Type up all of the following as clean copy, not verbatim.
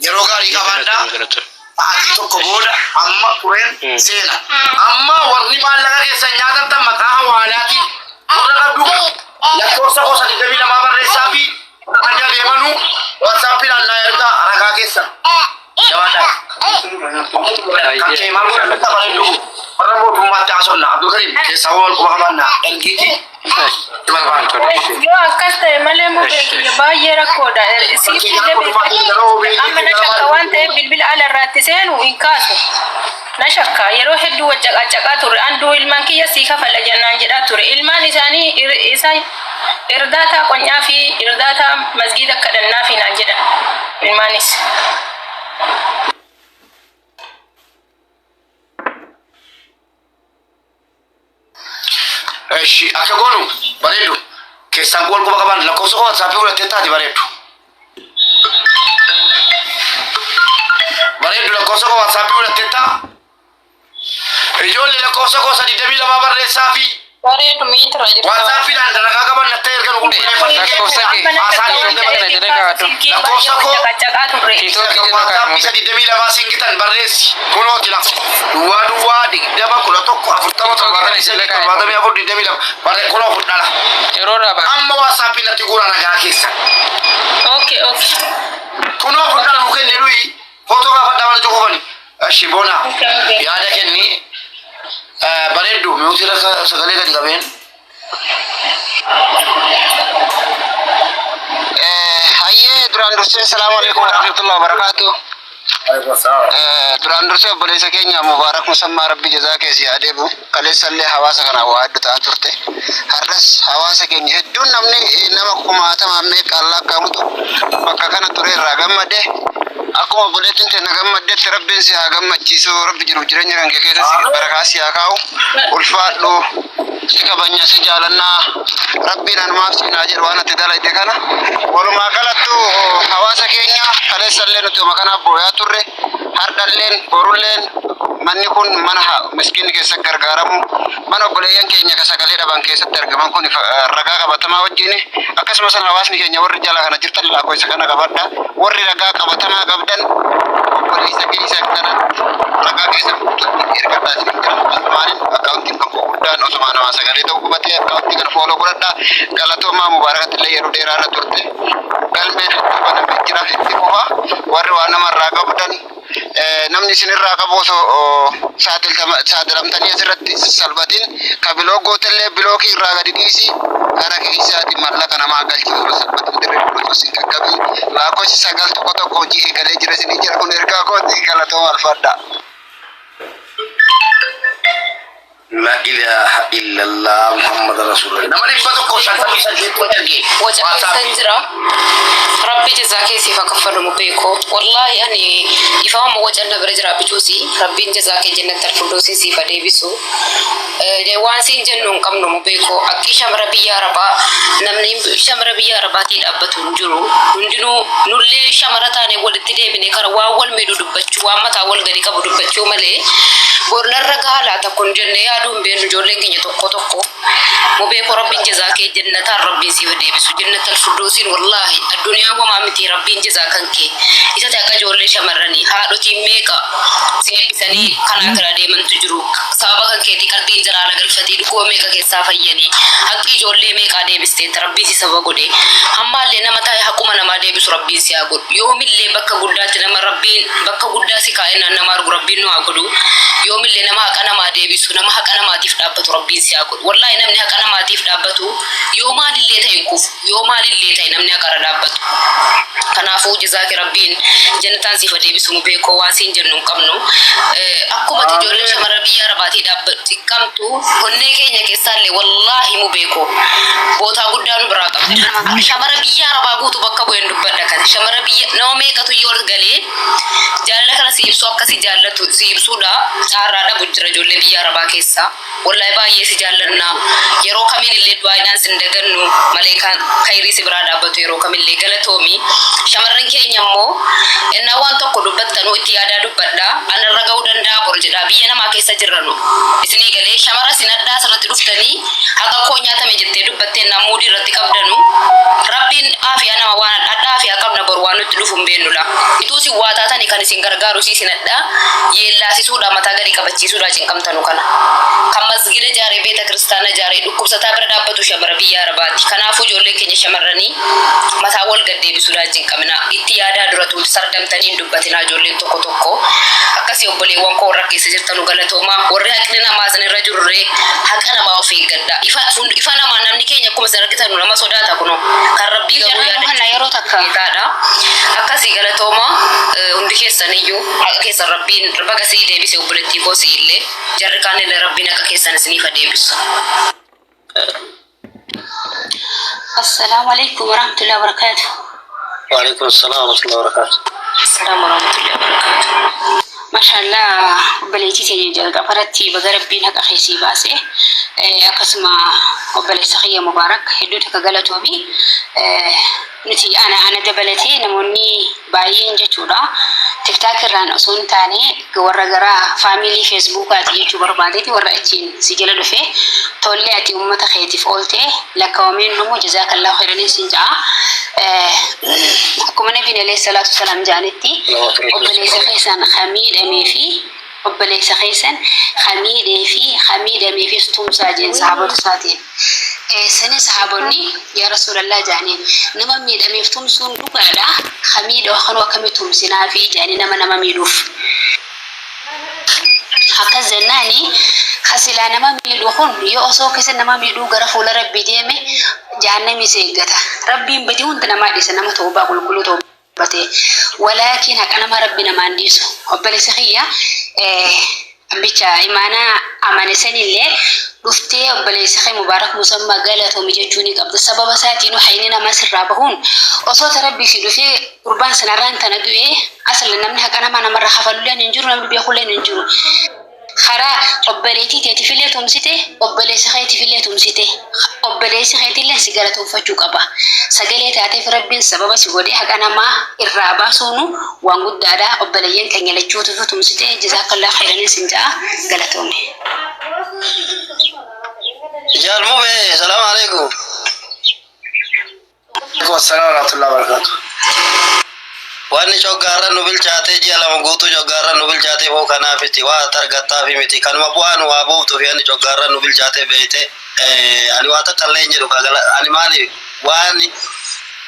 Yeroo gaarii qabaadhaa. Galatoomi galatoomi. Sa'aatii tokko booda amma tureen seena. Amma warri maallaqa keessan nyaatan tan maqaa hawaalaatiin warra qabdu lakkoofsa gosa 22 barreessaa fi fudhatanii adeemanuu waatsaappiidhaan naa ergaa ragaa keessan. Jabaadhaa. Kan kee maal godhan bareedu warra mootummaatti haasofna Abdulkarim keessaa wal quba qabaannaa ergiitii itti barbaada. Yoo akkas ta'e malee mubee kiyya baay'ee rakkoodha. Siif illee bilbila amma na shakka waan ta'eef bilbila ala irraatti seenu hin kaasu. Na shakka yeroo hedduu wal caqaacaqaa turre anduu ilmaan kiyya sii kafala jennaan jedhaa ture. Ilmaan isaanii isa irdaataa qonyaa fi irdaataa masgiida kadhannaa fi naan jedhan ilmaanis. Eshi akka goonu bareedu keessaan wal quba qaban lakkoofsa koo WhatsApp fudhattee taati bareedu. Bareedu lakkoofsa koo WhatsApp fudhattee taa. Ijoollee lakkoofsa koo 22 barreessaa fi Bareedu miitira jirta. WhatsAppiidhaan dalagaa qaban natti ergan qulqulleeffadhee Lakkoofsa kee. Amma na haasaa shakka waan keenya ta'eef kana hin jala kaasu kaa'adhu. silkii baay'ee Lakkoofsa wal koo caqaacaqaa turre. Tiitookii jala kaa'adhu. WhatsAppii isa 22 siin gitan barreessi. Kunooti la. Duwwaa duwwaa 20 11 40 73 74 22 barree kunoo fudhala. Yeroo dhaaba. Amma WhatsAppii natti guuraa ragaa keessan. Okay okay. Kunoo fudhala nu kenne nuyi footoo gaafadhaa mana cufufani. Ashi bona Okay okay. yaada kenni bareeddu miutii sagalee gadi qabeen. Hayyee duraan dursee salaamu alaikum warahmatullahi wabarakatuh. Duraan dursee obboleessa keenya Mubaarak Musammaa Rabbi jazaa kee si haa deebi'u. Kaleessallee hawaasa kanaaf waa hedduu ta'aa turte. Har'as hawaasa keenya hedduun namni nama kumaatamaan meeqaan lakkaa'amutu bakka kana ture irraa gammade. Akkuma obboleettiin teenya gammaddetti Rabbiin si haa gammachiisu. Rabbi jiruuf jireenya kan kee keessa si barakaa si haa kaa'u. Ulfaadhu si kabanya si jaalannaa Rabbiin anumaaf siin haa jedhu waan ati dalayde kana. Walumaa galattu hawaasa keenya kaleessallee nuti uma kanaaf booyaa turre. Hardhalleen borulleen manni kun mana miskiinni keessa gargaaramu mana obboleeyyan keenya ka sagalee dhaban keessatti argaman kun ragaa qabatamaa wajjin akkasumas hawaasni keenya warri jala kana jirtan lakkoofsa kana qabadha warri ragaa qabatamaa qabdan obboleessa keessan kanatti ragaa keessan guutuutti ergadhaa isin jira asumaaniin akkaawuntiin kan koo guddaan osuma namaa sagalee ta'uu qabatee akkaawuntii kana follow godhadhaa galatoomaa mubaarakatti illee yeroo dheeraa irra turte galmeen hedduu banamee jira itti fufa warri waa namarraa qabdan namni isinirraa qabu osoo saaxilamtanii asirratti salphatin ka block gootellee bilookii irraa gadi dhiisi gara keessaati mallaqa namaa galchi osoo salphatin dirree osoo sin qaqqabin lakkoofsi 911 hojii eegalee jira isinii jira kun ergaa kooti galatooma alfadhaa. La ilaha illallah Muhammad Rasulullah. Nama 158 erge. Waca keessan jira. Rabbi jazaa kee siif haa kaffalu mubee koo. Wallaahi ani ifama wacan na bira jira bichuusi. Rabbiin jazaa kee jannat alfurdoosiin siif haa deebisu. Waan siin jennu hin qabnu mubee koo. Akki shamara biyya Arabaa namni shamara biyya Arabaatii dhaabbatu hin jiru. Hundinuu nullee shamara taane walitti deebine kara waan wal miidhu dubbachuu waan mataa wal gadi qabu dubbachuu malee bornarra gahaa laata kun jennee yaaduu hin beeknu ijoolleen keenya tokko tokko. Mubee koo Rabbiin jazaa kee jannataan Rabbiin siif deebisu jannatal firdoosiin wallaahi addunyaan homaa miti Rabbiin jazaa kan kee isa ta'e akka ijoollee shamarranii haadhotiin meeqa si eebbisanii kanaa kira deemantu jiru sababa kan keetii qalbiin jaraa galfatee dhukkuba meeqa keessaa fayyanii haqqi ijoollee meeqaa deebisteetta Rabbiin si sababa godhe hammaallee nama taa'e haquma namaa deebisu Rabbiin si haa godhu yoomillee bakka guddaatti nama Rabbiin bakka guddaa si kaa'ennaan nama argu Rabbiin nu haa godhu yoomillee nama haqa namaa deebisu nama haqa namaatiif dhaabbatu Rabbiin si haa godhu wallaahi namni haqa namaatiif dhaabbatu yoo maalillee ta'e hin kufu yoo maalillee ta'e namni haqarra dhaabbatu kanaafuu jazaaki Rabbiin jannataan siif haa deebisu mubee koo waan siin jennu hin qabnu akkuma ati ijoollee shamarra biyya Arabaatii dhaabbatu xiqqamtu onnee keenya keessaallee wallaahi mubee koo bootaa guddaa nu biraa qabda shamara biyya Arabaa guutuu bakka bu'een dubbadha kana shamara biyya nama meeqatu yoo ol galee jaalala kana si ibsuu akka si jaallatu si ibsuudha caarraa dhabu jira ijoollee biyya Arabaa keessaa. Wallahi. Wallahi baay'ee si jaallanna. Yeroo kamiin illee du'aadhaan sin dagannu, maleekaan khayrii si biraa dhaabbatu yeroo kamillee galatoomi. Shamarran keenya immoo innaa waan tokko dubbattanuu itti yaadaa dubbadhaa. Anarra ga'uu danda'a bor jedhaa, biyya namaa keessa jirranu. Isinii galee shamara isin hadhaa asirratti dhuftanii haqa koo nyaatame jettee dubbattee innaa muudii irratti qabdanu, Rabbiin aafiyaa nama waan hadhaa aafiyaa qabna, bor waan nutti dhufu hin beennudha. Ituu isin waa taatani kan isin gargaaru isii isin hadhaa yeellaasisuudha, mataa gadi qabachiisuudha cinqamtanu kana. Kan masgida ijaaree, beeta kiristaana ijaaree, dhukkubsataa bira dhaabbatu shamara biyya Arabaati. Kanaafuu ijoolleen keenya shamarranii mataa wal gad deebisuudhaan cinqaminaa. Itti yaadaa duratu sardamtanii hin dubbatinaa ijoolleen tokko tokko. Akkasii obboleewwan koo warra keessa jirtanu galatoomaa. Warri haqni namaa isinirra jirurree haqa namaa of eeggadha. Ifa, ifa namaa namni keenya akkuma isin argitan nama sodaata kunoo. Kan Rabbii garuu Jarraan yaadachuun kana yeroo takka. beekaadha. Akkasii galatoomaa, hundi keessaniyyuu haqa keessan Rabbiin baga sii deebise, obboleettii koo sii illee jarri kaan illee Rabbiin haqa keessan isiniif haa deebisu. Assalaamu alaikum warahmatullahi wabarakatuh. Waalaikum salaam warahmatullahi wabarakatuh. Assalaamu warahmatullahi wabarakatuh. Mashallah, obboleettii teenya jalqaba irratti baga Rabbiin haqa keessii baase. Akkasuma obboleessa kiyya Mubaarak, hedduu takka galatoomi. Nuti ana dabalatee namoonni baay'een jechuudha. TikTok irraan osoo hin taane warra gara family Facebookaati jechuu barbaadeeti, warra achiin si jala dhufe tollee ati uummata keetiif oolte lakkaawameen dhumu, jazaakallahu khairaniin sin ja'a. Akkuma Nabiin alayhi salaatu wasalaam jedhanitti, obboleessa keessan ka miidhamee fi obboleessa keessan ka miidhee fi ka miidhameefis tumsaa jeen sahaabota isaatiin. Sani sahaabonni yaa Rasuulallah jedhaniin, nama miidhameef tumsuun dhugaadha, ka miidhamu kanuu akkamii tumsinaa fi jedhanii nama nama miidhuuf. Akkas jennaani, ka silaa nama miidhu kun yoo osoo keessa nama miidhuu gara fuula Rabbii deeme jahannamii isa eeggata. Rabbiin badii hunda namaa dhiisa nama toobaa qulqulluu toobate. Walaakin haqa nama Rabbi namaan dhiisu. Obboleessa kiyya, abbicha imaanaa amane sanillee dhuftee obboleessa kee Mubaarak Musammaa galatoomi jechuu ni qabda. Sababa isaatiinuu hayni namaa sirraa bahuun osoo ta Rabbii si dhufee gurbaan sanarraan tana du'ee asla namni haqa namaa namarra kafalulleen hin jiru, namni beekulleen hin jiru. Karaa obboleettii teetifillee tumsite, obboleessa keetifillee tumsite, obboleessi keetillee si galatoonfachuu qaba. Sagalee taateef Rabbiin sababa si godhee haqa namaa irraa baasuunu waan guddaadha. Obboleeyyan keenya lachuutuuf tumsite, jazaakallah khayraniin sin ja'a, galatoome. Jaal Mube, salaamu alaikum. Alaikum assalam warahmatullahi wabarakatuh. Wanni coggaarra nu bilchaatee ji'a 2 guutuu coggaarra nu bilchaatee foo kanaafiti waa targattaafi miti, kanuma bu'aa nu waa buuftuuf yanni coggaarra nu bilchaatee beeyte. Ani waa takka illee hin jedhu kagala ani maali waan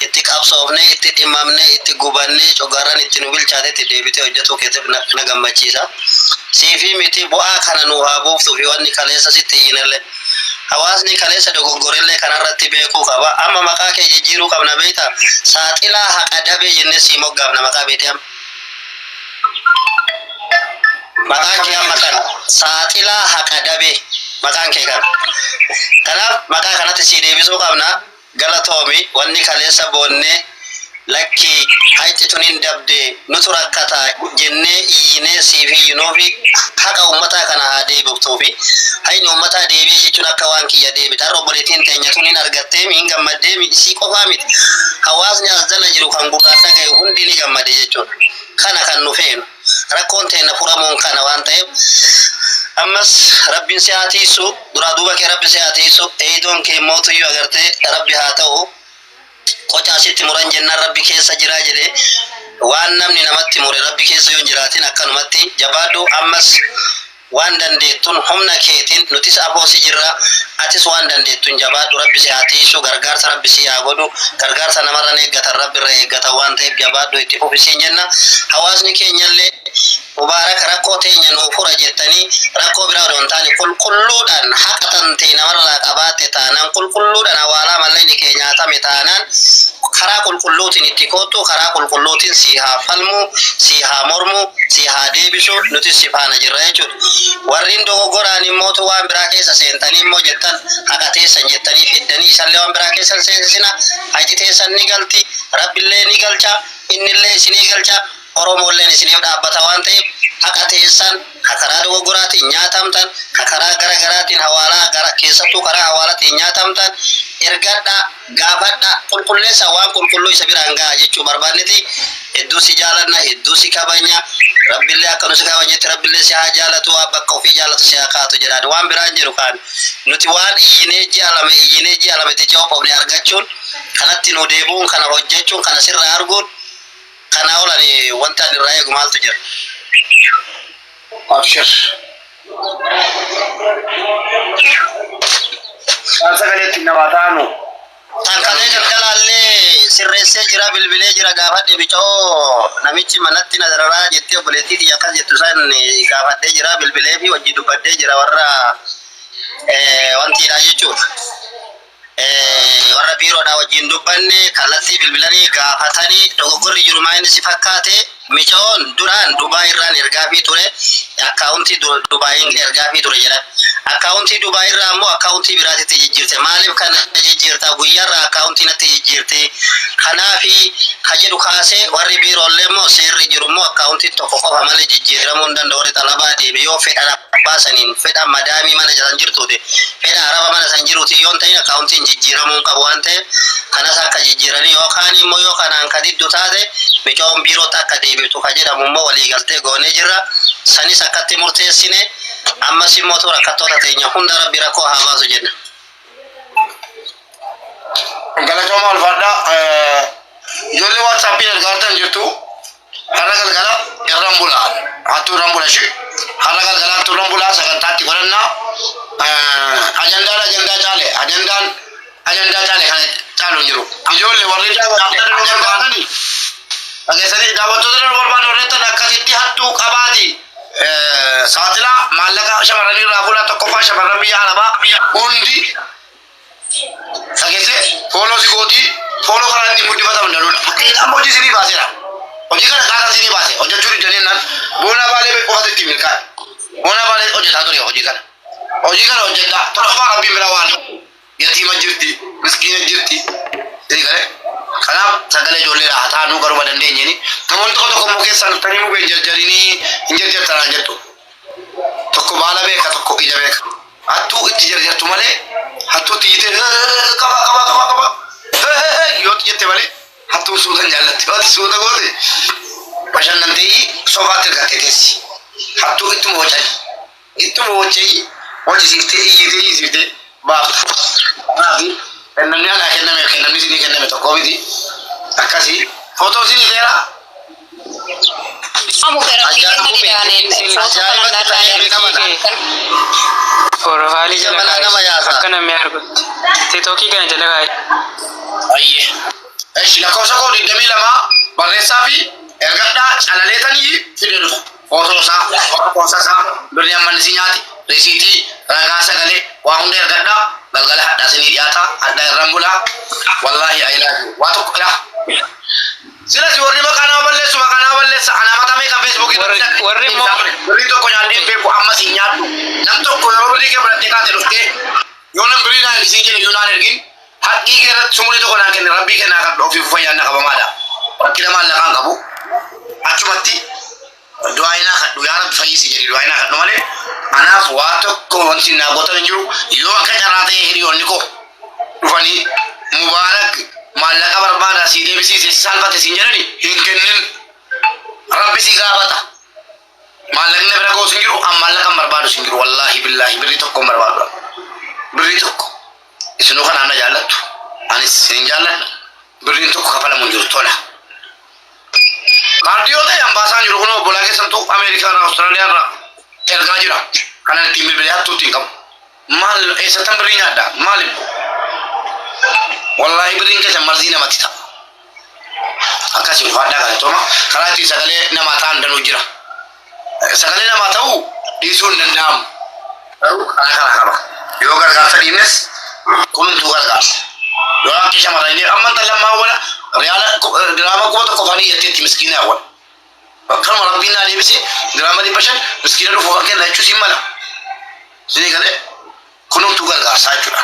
itti qabsoofnee, itti dhimmamnee, itti gubannee coggaarran itti nu bilchaatee itti deebitee hojjetuu keetiif na gammachiisa. Siifi miti, bu'aa kana nu haa buuftuufi wanni kaleessa sitti iyyinellee. Hawaasni kaleessa dogoggorellee kanarratti beekuu qaba. Amma maqaa kee jijjiiruu qabna beektaa? Saaxilaa haqa dabee jennee sii moggaafna maqaa beekte amma. Maqaan kee amma kana, saaxilaa haqa dabee maqaan kee kana. Kanaaf maqaa kanatti sii deebisuu qabna. Galatoomi, wanni kaleessa boonnee lakkii hayxi tun hin dabde, nutu rakkata jennee iyyinee siif iyyinuufi haqa uummataa kana haa deebiftuufi. Hayni uummataa deebi'ee jechuun akka waan kiyya deebite. Har'a obboleettiin teenya tun hin argatteemi, hin gammaddeemi, isii qofaa miti. Hawaasni as jala jiru kan gurraan dhagaye hundi ni gammade jechuudha. Kana kan nu feenu. Rakkoon teenya furamuun kana waan ta'eef ammas Rabbiin si haa tiisu, duraa duuba kee Rabbi si haa tiisu, eeydoon kee mootuyyuu agartee Rabbi haa ta'u. Qocaa sitti muran jennaan Rabbi keessa jiraa jedhee, waan namni namatti mure Rabbi keessa yoo hin jiraatin akkanumatti jabaadhu. Ammas waan dandeettun humna keetiin nutis afoo si jirra, atis waan dandeettun jabaadhu. Rabbi si haa tiisu, gargaarsa Rabbi si haa godhu. Gargaarsa namarran eeggatan Rabbi irra eeggatan waan ta'eef jabaadhu, itti fufi siin jenna. Hawaasni keenyallee Mubaarak rakkoo teenya nuu fura jettanii rakkoo biraa odoo hin taane qulqulluudhaan haqa tantee namarraa qabaatte taanaan, qulqulluudhaan hawaalaa mallaqni kee nyaatame taanaan, karaa qulqulluutiin itti koottu, karaa qulqulluutiin sii haa falmu, sii haa mormu, sii haa deebisu, nutis si faana jirra jechuudha. Warreen dogoggoraan immootu waan biraa keessa seentanii immoo jettan haqa teessan jettanii fiddanii isallee waan biraa keessa hin seensisina. Haqi teessan ni galti, Rabbillee ni galcha, innillee isinii galcha, Oromoolleen isiniif dhaabbata waan ta'eef Haqa teessan ka karaa dogoggoraatiin nyaatamtan, ka karaa gara garaatiin hawaalaa gara keessattuu karaa hawaalaatiin nyaatamtan ergadha, gaafadha, qulqulleessa, waan qulqulluu isa biraan gaha jechuu barbaanniti. Hedduu si jaalanna, hedduu si kabanya. Rabbillee akka nu si kabanyetti rabbillee si haa jaalatu, waan bakka ofii jaalatu si haa kaatu jedhaan. Waan biraan jiru kaan nuti waan iyyinee ji'a 2 iyyinee ji'a 2 itti ce'oofne argachuun, kanatti nu deebi'uun, kana hojjechuun, kana sirraa arguun, kana olani wanta ani irraa eegu maaltu jira? Abshir. Waan sagalee ittiin namaa taanu. Tankalee galgalaallee sirreessee jira, bilbilee jira, gaafadhe. Bicoo namichi manatti na dararaa jettee obboleettii tiyya akkas jettu san gaafadhee jira, bilbilee fi wajji dubbadhee jira warra wantiidha jechuudha. Warra biiroodhaa wajjin dubbanne, kallattii bilbilanii gaafatanii, dogoggorri jiru maa inni si fakkaate, micoon duraan Dubaay irraan ergaafii ture, akkaawuntii Dubaayin ergaafii ture jedhan. Akkaawuntii Dubaay irraa immoo akkaawuntii biraatitti jijjiirte. Maaliif kana jijjiirta? Guyyaarraa akkaawuntii natti jijjiirte. Kanaafi ka jedhu kaasee, warri biiroollee immoo seerri jiru immoo akkaawuntiin tokko qofa malee jijjiiramuu hin danda'u. Warri xalabaa deeme yoo fedha abbaa saniin, fedha madaamii mana san jirtuuti, fedha araba mana san jiruuti yoo hin ta'in akkaawuntiin jijjiiramuu hin qabu waan ta'eef, kanas akka jijjiiranii yookaan immoo yoo kanaan ka diddu taate micoon biirootti akka deebiftu ka jedhamu immoo waliigaltee goonee jirra. Sanis akkatti murteessine. Ammas immoo rakkattoota teenya hunda rabbi rakkoo haa baasu jenna. Galatooma, ulfaadhaa. Ijoollee WhatsAppiin ergaartan jirtu. Har'a galgala irraan bulaa. Hattuu irraan bula ishee. Har'a galgala hattuu irraan bulaa, sagantaatti godhannaa. Ajandaan ajandaa caale. Ajandaan ajandaa caale, kan caalu hin jiru. Ijoollee warri daawwattoota barbaadani. Dhageessanii, daawwattoota nu barbaadan warreettan akkasitti hattuu qabaati. Saaxilaa maallaqa shamarranii irraa fuudhaa. Tokkoffaa, shamarran biyya arabaa hundi dhageessee follow si gootii, follow karaa ittiin guddifatamu danda'udha. Fakkeenya amma hojii isinii baaseera. Hojii kana kaasaan isinii baase hojjechuu didanii naan boona baalee qofatu ittiin milkaa'e. Boona baalee hojjetaa ture hojii kana. Hojii kana hojjedhaa. Tokkoffaa, rabbiin bira waan yatiima jirti, miskiina jirti. Isin galee kanaaf sagalee ijoollee haa taanuu garuma dandeenyeeni. Namoonni tokko tokko immoo keessaan dhuftanii mubeen jarjarinii hin jarjartanaa jettu. Tokko baala beeka, tokko ija beeka. Hattuu itti jarjartu malee, hattuu itti jitee qaba qaba qaba qaba yoo itti jette malee, hattuun suutan jaallatti. Yoo ati suuta goote bashannantee sofaatti ergattee teessi. Hattuu ittuma wacani. Ittuma wacee wacisiiftee iyyitee iyyisiiftee baafta. Kanaaf kennamni anaa kenname, kennamni isinii kenname tokko miti. Akkasii footoo isinii seeraa. Amu gara Ajaa'ibatti. Profaayilii jala Ija nama kaa'i. yaasa. Akka namni argutti. TikTokii kana jala kaa'i. Ayyee. Eshi, lakkoofsa koo 22 barreessaa fi ergadhaa, calaleetanii fidee dhufa. Footoo isaa, lakkoofsa isaa, birrii amma inni si nyaate, risiitii, ragaa sagalee, waa hunda ergadhaa. Galgala hadhaa isinii dhiyaata, hadhaa irraan bulaa. Wallaahi I love you. Waa tokko ilaa. Silas warri maqaa nama balleessu maqaa nama balleessa. Ana matamee kan Facebookii Warri immoo- birrii tokko nyaadhee hin beeku, ammas hin nyaadhu. Nam tokko yeroo birrii kee fudhattee kaate dhuftee yoo nam birrii naan ergisiin jedhe, yoo naan ergin, haqqii kee irratti sumurii tokko naan kenne, rabbii kennaa kan ofiif fayyaan na qabamaadha. Rakkina maallaqaan qabu. Achumatti du'aa inaa kadhu, yaa rabbi fayyisi jedhi du'aa inaa kadhu malee anaaf waa tokko wanti naa gootan hin jiru. Yoo akka carraa ta'e hiriyoonni koo dhufanii Mubaarak maallaqa barbaada sii deebisiise si saalfate siin jedhani, hin kennin, rabbi si gaafata. Maallaqni na bira ga'us hin jiru, an maallaqa hin barbaadu hin jiru. Wallaahi billaahi birrii tokko hin barbaadu, birrii tokko. Isinuu kanaan na jaallattu, anis isin jaalladha. Birriin tokko kafalamu hin jiru, tola. Kaardii yoo ta'e ambaasaan jiru kun obbolaa keessattuu Ameerikaa irraa, Awustiraaliyaa irraa ergaa jira. Kanan ittiin bilbilee hattuu ittiin qabu. Maal eessattan birrii nyaadha? Maal, wallaahi birriin keessan marzii namatti ta'a. Akkasii, ulfaadhaa, galatooma. Karaa ittiin sagalee namaa ta'an danuu jira. Sagalee namaa ta'uu dhiisuu hin danda'amu. Garuu karaa karaa qaba. Yoo gargaarsa dhiibnes kunumtuu gargaarsa. Yoo akka shamarranii amma intalli wala riyaala diraama 1000 fanii jetteetti miskiina awwal. Akkanuma rabbiin naa deebisee diraama 500 miskiina dhufu kan kenna jechuus hin mala. Isinii galee, kunumtuu gargaarsaa jechuudha.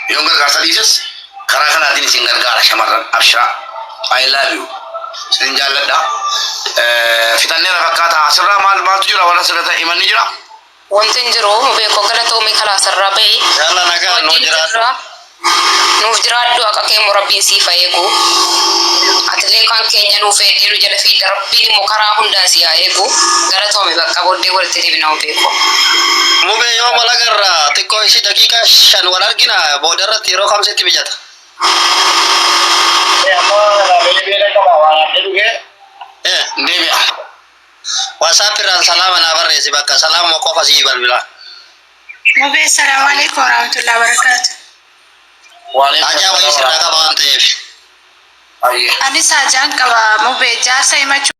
Yoo gargaarsa dhiises karaa kanaatiin isin gargaara shamarran, abshiraa. I love you. Isin jaalladha. Fixanneera fakkaata. Asirraa maal maaltu jira warra asirra ta'e himanni jira. Wanti hin jiru beekoo galatoomii kalaasarraa bahi. Yalla nagaa nuu Wajjin jiraadhu. jirra. Nuuf jiraadhu haqa kee immoo Rabbiin siif haa eegu. Atilee kan keenya nuuf eegdee nu jala fiigda Rabbiin immoo karaa hundaan si haa eegu. Galatoomi bakka booddee walitti deebina beekoo. Mubee yoo wal agarra xiqqoo ishii daqiiqaa 5 wal argina booda irratti yeroo kamsitti mijata. Amma raabee beela qaba waan adda dhugee deebi'a. WhatsApp irraan salaama naa barreessi bakka salaamuma qofa sii balbila. Mubee salaamu alaikum warahmatullahi wabarakatuh. Hajaa wayii sirraa qaba waan ta'eef. Anis hajaan qaba mubee jaarsa himachuu.